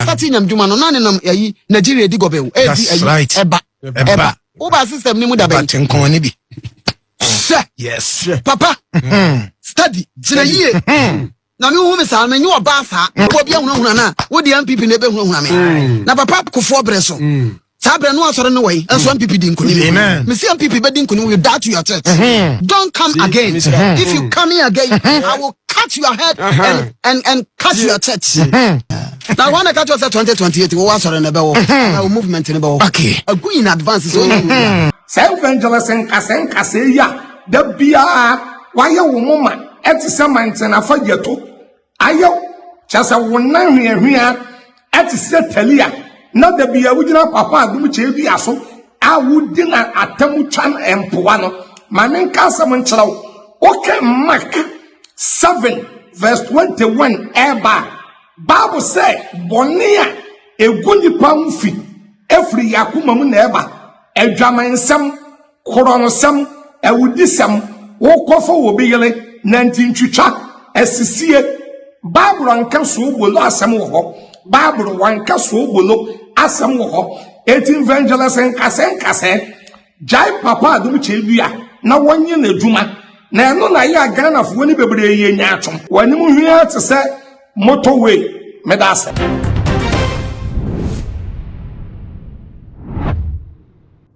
Start nyam dwuma no na nenam ayi Nigeria di gɔbɛ o. That's ayi right. Ɛba. Ɛba. Woba system ni mu da Ɛba bɛn. tenkɔn ne bi. Hwɛ. Yes. Papa. Study gyina yie. Na mi hu mi saa mi nyi ɔbaa saa. Wɔ bi ahunahuna na wo di NPP na ebe hunahuna mi. Na papa Kufuor brɛ so. Saa brɛ no asɔre no wɔ yi nso NPP di nkunim. Amen. Mi si NPP bɛ di nkunim, you die to your church. Don't come again. If you come here again, I will cut your head and cut your church. Na wɔn na ka kyerɛ sɛ 2028 wɔwɔ asɔre no bɛwɔ na wo movement no bɛwɔ. Agu in advance so onye Saa evangelist nkasɛ nkasɛ yi a da biara wayɛ wo moma ɛte sɛ mantenafa gyato ayɛ kyɛ sɛ wo nan hwiahwia ɛte sɛ talia na da biara wogyina Papa Adom Kyei bi aso a wodi na atam twa mpoa no. Ma menka asɛm nkyerɛ wo. Woka Mark 7 verse 21 ɛɛba a, Bible sɛ bɔne a egu nipa ho fi efiri yakoma mu na ɛba: adwamansɛm, korɔnosɛm, awudisɛm, wokɔfɔ wɔ bi yere, nantintwitwa, asisie. Bible anka soobolo asɛm wɔ hɔ. Bible wanka soobolo asɛm wɔ hɔ. Eti evangelist nkasɛ nkasɛ, gyae Papa Adom Kyei Dua na wɔnyɛ n'adwuma na ɛno na yɛ a Ghanafoɔ no bebree yɛ nyaatwom. Wɔanim hwia te sɛ motorway. Meda ase.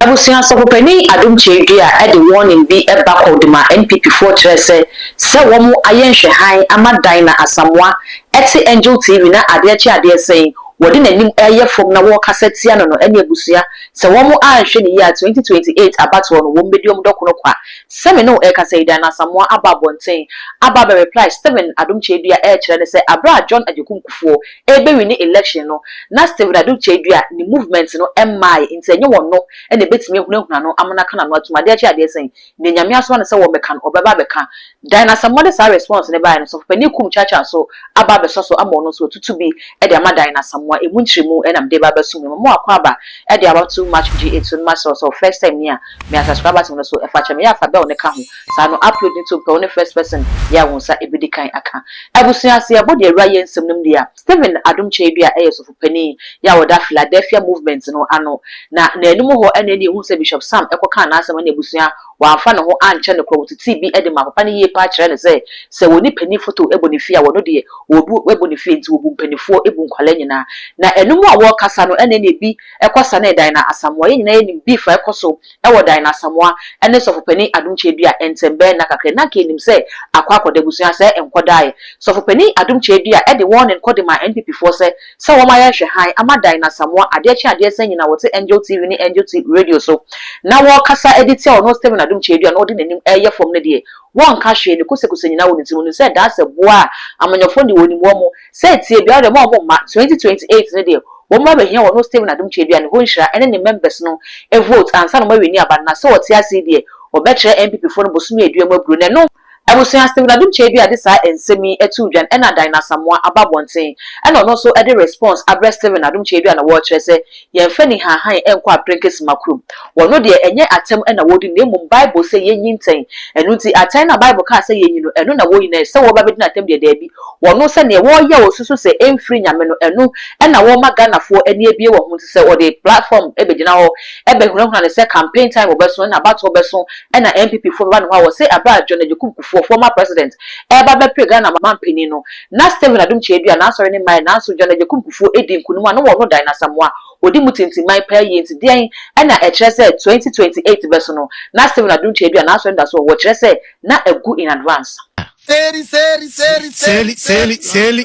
Abusua, sɔfopanin Adom Kyei Dua de warning bi ba kɔ de ma NPP foɔ kyerɛ sɛ wɔn ayɛ nhwɛhan ama Dan na Asamoah ɛte Angel TV na adeɛ kye adeɛ sɛn wɔde n'anim ɛyɛ fam na wɔrekasa tia no ɛne abusua sɛ wɔn anhwɛ ne yie a, 2028 abatoɔ no wɔn bɛdi wɔn dɔkono kwa. Sɛmi no ɛrekasa yi, Dan na Asamoah aba abɔnten aba abɛ reply Stephen Adom Kyei Dua, ɛrekyerɛ ne sɛ abere a John Agyekum Kufuor ɛrebɛwi ne election no na Stephen Adom Kyei Dua ne movement no ɛmmaa, nti ɛnyɛ wɔn no ɛna ebɛtumi ehunahuna no amana ka n'ano atum. Adeɛ kye adeɛ sɛn ne Nyame asoma no sɛ wɔmmɛka no, ɔbɛba abɛka. Dan Asamoah de saa response ne baeɛ no, sɔfopanin Kum Chacha so aba abɛsɔ so ama ɔno nso otutu bi ɛde ama Dan Asamoah. Emu nkyerɛmu ɛnam de ba abɛso mu mo akɔ aba ɛde aba Too Much G8 so no. Ma sɛ first time ni a, mea subscribe button no so, ɛfa kyɛ me yɛ afa bell ne ka ho saa no, upload ne to mpɛ wo ne first person yɛ a wɔn nsa ebedi kan aka. Abusua, ase ɛbɔ deɛ awura yɛ nsɛm no mu deɛ a, Stephen Adom Kyei Dua ɛyɛ sɔfopanin yɛ a wɔda Philadelphia Movement no ano na n'anim hɔ ɛna ɛne ehu sɛ Bishop Sam ɛkɔka n'asɛm ɛne abusua wɔamfa ne ho ankyɛ no korɔ. Wɔtete bi de ma papa no yie paa kyerɛ no sɛ wɔne panin foto bɔ ne fie a, wɔno deɛ wɔbu bɔ ne fie, nti wɔbu mpanimfoɔ bu nkwalaa nyinaa. Na ɛnum a wɔrekasa no ɛna ɛna ebi ɛkɔsa ne Dan na Asamoah. Yɛn nyinaa yɛnim beef a ɛkɔ so ɛwɔ Dan na Asamoah ɛne sɔfopanin Adom Kyei Dua ntɛm bɛn na kakra na nka enim sɛ akɔ akɔda. Abusua, sɛ nkɔdaeɛ, sɔfopanin Adom Kyei Dua ɛde wɔn ne nkɔ de ma NPP foɔ sɛ wɔn ayɛ hwɛ han ama Dan na Asamoah adeɛ kye adeɛ sɛ nyinaa wɔte Angel TV ne Angel TV Radio so na wɔrekasa ɛde tia ɔno Stephen Adom Kyei Dua na ɔde n'anim ɛyɛ fam no deɛ, wɔnka hwee ne kosɛkosɛ nyinaa wɔ ne tirim no sɛ daa sɛ boa a amanyɔfoɔ de wɔn nim wɔn sɛ tie biara deɛ ma wɔn mma 2028 ne deɛ wɔn abɛhia wɔn no Stephen Adom Kyei Dua ne ho nhyira ɛne ne members no vote ansa na wɔn awie ne aba no. Na sɛ wɔte ase deɛ, wɔbɛkyerɛ NPP foɔ no bosome adua mu aburo. Na ɛno, abusua, Stephen Adom Kyei Dua de saa nsɛm yi ato dwan ɛna Dan Asamoah aba abɔnten ɛna ɔno nso de response abrɛ Stephen Adom Kyei Dua na wɔrekyerɛ sɛ yɛmfa ni hahan nkɔ aprenkesima kurom. Wɔno deɛ, ɛnyɛ atɛm ɛna wɔdi, na mmom Bible sɛ yɛnyi ntɛn. Ɛno nti atɛn na Bible kaa sɛ yɛnyi no, ɛno na wɔyi. Na sɛ wɔba bɛdi n'atɛm deɛ, daabi. Wɔno sɛ neɛ wɔreyɛ wɔ susu sɛ ɛmfiri Nyame no, ɛno ɛna wɔma Ghanafoɔ ani abie wɔ ho. Nti sɛ wɔde platform ɛbɛgyina hɔ ɛbɛhunahuna ne sɛ campaign time wɔbɛso ɛna abatoɔ bɛso ɛna NPP foɔ bɛba ne hɔ a, wɔsɛ abere a John Agyekum Kufuor, former president, ɛreba bɛpere Ghana mampanin no, na Stephen Adom Kyei Dua n'asɔre ne mmaeɛ, nanso John Agyekum Kufuor edi nkunim a na wɔno Dan Asamoah odi mu tintiman paa yie. Nti deɛn ɛna ɛkyerɛ sɛ 2028 bɛso no na Stephen Adom Kyei Dua n'asɔre da so wɔ kyerɛ sɛ na agu in advance? Seri seri seri. Seli seli seli.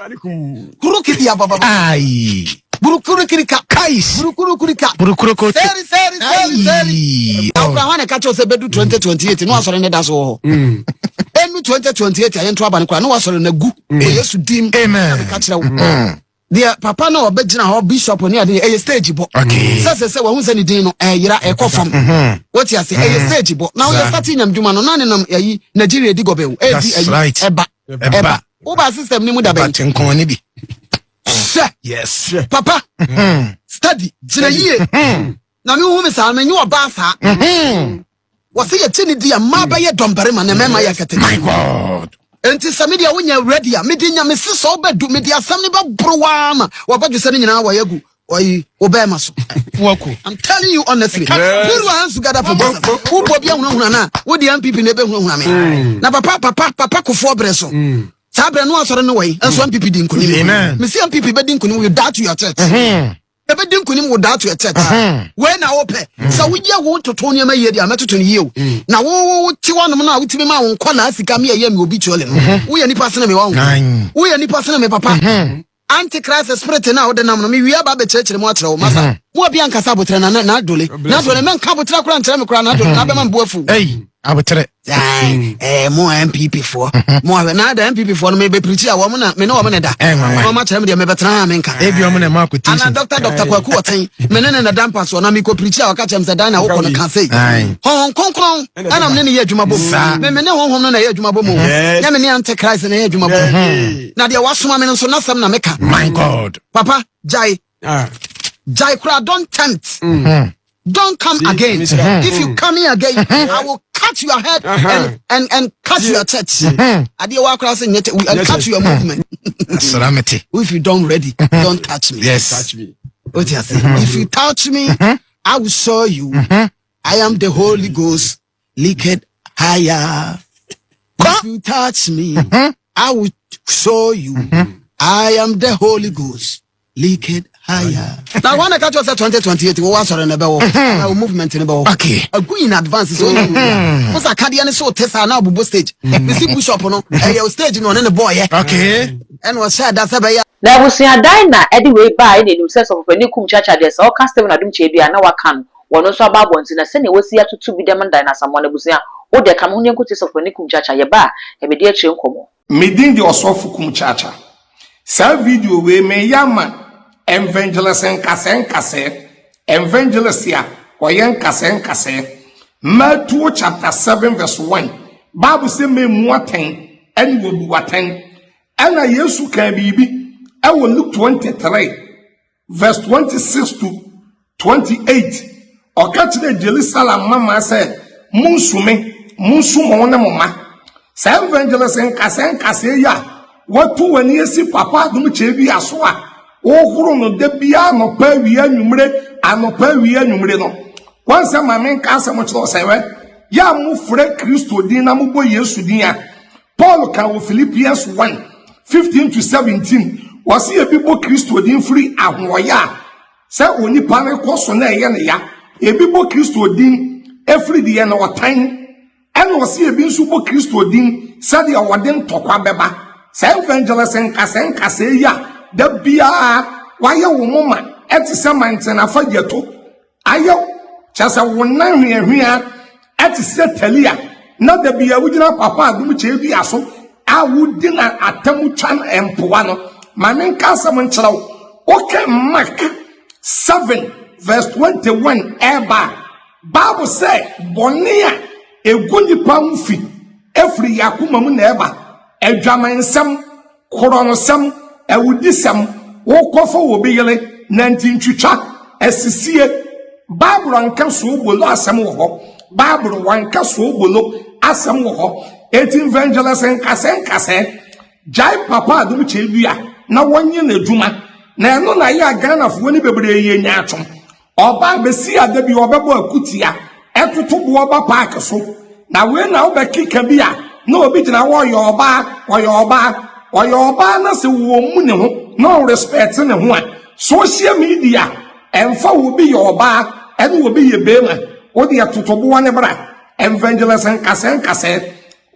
Kurukiri ya baba. Ayi. Burukuru kirika. Kais. Burukuru kirika. Burukuru kote. Seri seri seri seri. Ayi. Na okura hɔ na ka kyerɛ sɛ bɛdu 2028 na wasɔre ne da so wɔ hɔ. Ɛnu 2028 a yɛnto aba no koraa na wasɔre na gu. Wɔ Yesu dim. Amen. Ka kyerɛ wo. Deɛ papa na ɔbɛgyina hɔ bishop ne ade, ɛyɛ stage bɔ. Sɛ wɔn sɛ ne din no ɛyera ɛkɔ fam. Wote ase, ɛyɛ stage bɔ. Na woyɛ start nyam dwuma no na nenam ayi Nigeria di gɔbɛ o. Ɛdi That's ayi right. ɛba. Ɛba. Woba system ni mu da Ɛba bɛn. tenkɔn ne bi. Hwɛ. Papa. Study gyina yie. Na mi hu mi saa mi nyi ɔbaa saa. Wɔsɛ yɛkyɛ ne di a, mmaa bɛyɛ dɔmbarima na mmarima yɛ My akɛtɛ. God. Enti sɛ me deɛ wonyɛ ready a, mede nya mese sɛ wobɛdu mede asɛm no bɛboro waa ma wɔbɛdwe sɛ ne nyinaa wɔyɛ agu ɔyi wo bɛɛma so. Waku. I'm telling you honestly. Yes. Put your hands together for Jesus. Wobɔ bi ahunahuna na wode MPP na ɛbɛhunahuna me. Mm. Na papa papa papa kofoɔ berɛ so. Saa berɛ no asɔre no wɔyi nso MPP di nkonim. Amen. Mesi MPP bɛdi nkonim you die to your church. Mm-hmm. Ɛbɛdi nkonim wo die to your church. Wei na wopɛ. Sɛ woyɛ wo ntoto nneɛma yie deɛ a mɛtoto no yie o. Na wo wo te hɔnom no a wotumi ma wo nkɔlaa sika me ɛyɛ me obituary no. Woyɛ nipa sene me wahu. Nine. Woyɛ nipa sene me papa. Antichrist spirit no a wode nam no mewie aba abɛkyerɛkyerɛ mu akyerɛ wo masa. Mo obi ankasa abotrɛ na na adole. Na adole mɛnka abotrɛ koraa nkyerɛ me koraa na adole na abɛma me bo afu. Ei, abotrɛ. Eh, mo NPP foɔ. Mo ahwɛ na da NPP foɔ no mebɛpirikyi a wɔn na me ne wɔn na da. Eh, nwanwa. Wɔn akyerɛ me deɛ mebɛtena ha menka. Ebi wɔn na ɛma quotation. Ana Dr. Dr. Kwaku Ɔten me ne ne na da mpa soɔ na mekɔ pirikyi a ɔka kyerɛ me sɛ dan na wokɔ no ka sei. Aye. Honhom Kronkron ɛna me ne ne yɛ adwuma bɔ mu. Me me ne honhom no na ɛyɛ adwuma bɔ mu. Yes. Nyɛ me ne Antichrist na ɛyɛ adwuma bɔ mu. Na deɛ wasoma me no nso n'asɛm na meka. My God. Papa gyae. Ah. Gyae koraa don't tempt. Mm. Don't come See, again. Mr. If you come here again, I will cut your head and, and, and cut your church. Adeɛ wa koraa sɛ nyɛ kyɛ- and cut your movement. Salamity. If you don't ready, don't touch me. Yes. Touch me. What you say? If you touch me, I will show you. I am the Holy Ghost, liquid higher. If you touch me, I will show you. I am the Holy Ghost, liquid higher. Now, one catch us at 2028, we was on the Our movement in the Okay. Agu in advance so you. What's a cardian so test now bubo stage. Me see push up no. Eh, stage no ne boy. Okay. And was said that's a Na abusua dan na ɛde wei baeɛ na ɛnim sɛ Sɔfopanin Kum Kyakya deɛ sɛ ɔka Stephen Adom Kyei-Duah a na waka no, wɔno nso aba abɔnten na sɛnea wasi atoto bi dɛm Dan Asamoah no abusua wo deɛ ka me ho na yɛnkɔtie Sɔfopanin Kum Kyakya, yɛba a yɛbɛdi akyire nkɔmmɔ. Me din de Ɔsɔfo Kum Kyakya. Saa video wei meyɛ ama Evangelist nkasɛɛ nkasɛɛ, Evangelist a ɔyɛ nkasɛɛ nkasɛɛ. Matthew chapter 7 verse 1, Bible sɛ memmu atɛn ɛne wɔbu atɛn. Ɛnna Yesu kaa biribi wɔ Luke 23 verse 26 to 28. Ɔka kyerɛɛ Jerusalem mmammaa sɛ, Monsu me, monsu mo ne mo mma. Saa evangelist nkasɛɛ nkasɛɛ yi a wɔatu wɔn ani asi Papa Adom Kyerɛwdua so a wɔhoro no da biara anɔpa awia anwummere anɔpa awia anwummere no, wɔn sɛ ma menka asɛm kyerɛ wo sɛ wɛ yɛ a mofrɛ Kristo din na mobɔ Yesu din a Paul ka wɔ Philippians 1, 15 to 17, ɔse ebi bɔ Kristo din firi ahoɔyɛ a sɛ onipa no kɔ so na ɛyɛ ne ya. Ebi bɔ Kristo din firi deɛ na ɔtan. Ɛna ɔse ebi nso bɔ Kristo din sɛdeɛ ɔde ntɔkwa bɛba. Saa evangelist nkasɛɛ nkasɛɛ yi a da biara wayɛ wo moma ɛte sɛ manten afa gyato Ayɛ wo, kyerɛ sɛ wo nan hweahwea te sɛ talia na da bi a wogyina papa adom kyɛdua so a wodi na atam twa mpoa no. Ma menka asɛm nkyerɛ wo. Woka Mark 7 verse 21 ɛreba a, Bible sɛ bɔne a ɛgu nnipa ho fi ɛfiri yɛn akoma mu na ɛba. Adwamansɛm, Korɔnosɛm, awudisɛm, wokɔfa obi yere, nantintwitwa, asisie. Bible anka soobolo asɛm wɔ hɔ. Bible wanka soobolo asɛm wɔ hɔ. Eti evangelist nkasɛɛ nkasɛɛ, gyae papa adom kyɛdua na wɔnyɛ n'adwuma. Na ɛno na ɛyɛ a Ghanafoɔ no bebree yɛ nyaatwom. Ɔbaa besia da bi ɔbɛbɔ akutia ɛtoto boɔ ba park so na wei na wobɛ keka bi a na obi gyina hɔ ɔyɛ ɔbaa ɔyɛ ɔbaa ɔyɛ ɔbaa na sɛ wɔmmu ne ho na ɔrespect ne ho a social media ɛmfa obi yɛ ɔbaa ɛne obi yɛ beema wodeɛ toto boɔ ne bra evangelist nkasɛɛ nkasɛɛ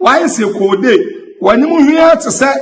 wayɛ sɛ koode w'anim hwia te sɛ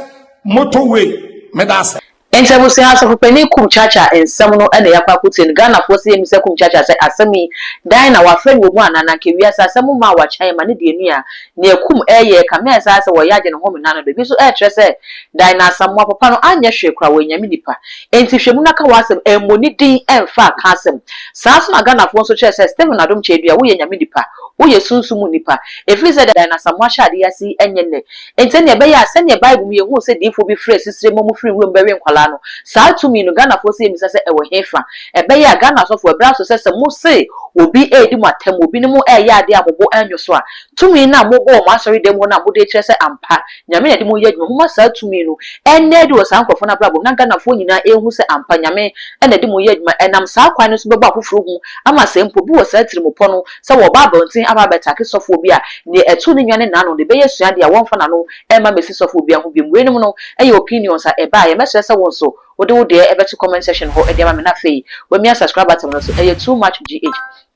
motorway meda ase. Enti abusua asɔfopanin Kum Chacha nsɛm no na yɛakɔ akɔtie no. Ghanafoɔ sɛ yɛmmisa Kum Chacha sɛ asɛm yi dan na wafrɛ no wɔ mu anaa na anka wiase asɛm mmaa wakyɛn ma ne deɛ ni a nea Kum ɛreyɛ ɛkame ayɛ saa sɛ wɔyɛ agye ne home nna no do. Ebi nso ɛrekyerɛ sɛ dan na Asamoah papa no anyɛ hwee koraa wɔyɛ nyame nipa. Enti hwɛ mu na ka w'asɛm ɛmmɔ ne din ɛmfa ka asɛm. Saa nso na Ghanafoɔ nso kyerɛ sɛ Stephen Adom Kyei-Duah woyɛ nyame nipa. Woyɛ sunsum mu nipa. Ɛfiri sɛ Diana Asamoah hyɛ adeɛ ase yi ɛnyɛ nnɛ. Enti ɛnneɛ ɛbɛyɛ a sɛdeɛ Bible mu yɛhuu sɛ diyifoɔ bi frɛɛ sisire ma wɔfirii wuram bɛwee nkwadaa no, saa tumi no Ghanafoɔ sɛ yɛmmisa sɛ ɛwɔ hefa? Ɛbɛyɛ a Ghana asɔfoɔ ɛberɛ aso sɛ sɛ mose obi redi mo atɛm, obi ne mo reyɛ adeɛ a mo bo nnwo so a, tumi no a mobɔ wɔ mo asɔredan mu hɔ no a mode rekyerɛ sɛ ampa Nyame na ɛde mo reyɛ adwuma, momma saa tumi no ɛnnɛ adi wɔ saa nkorɔfoɔ no abrabɔ mu na Ghanafoɔ nyinaa ɛnhu sɛ ampa Nyame na ɛde mo reyɛ adwuma. Ɛnam saa kwan no so bɛbɔ afoforɔ hu ama sɛ mpo bi wɔ saa tirimupɔ no sɛ wɔba abɔnten aba abɛtake sɔfoɔ bi a, deɛ ɛtoo ne nwa ne n'ano no ɛbɛyɛ asuadeɛ a wɔmfa n'ano mma mmɛsi sɔfoɔ biara ho biom. Weinom no yɛ opinions a ɛbaeɛ. Mɛsrɛ sɛ wo nso wode wo deɛ bɛto comment section hɔ de ama me na afei wamia subscribe button no so. Ɛyɛ too much GH.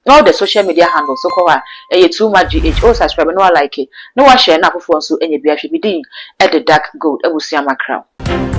All the social media handles wokɔ hɔ a ɛyɛ too much GH. O subscribe na wa like na wa share na afoforɔ nso anya bi ahwɛ. Me din de Dark Gold abusua Mackerel.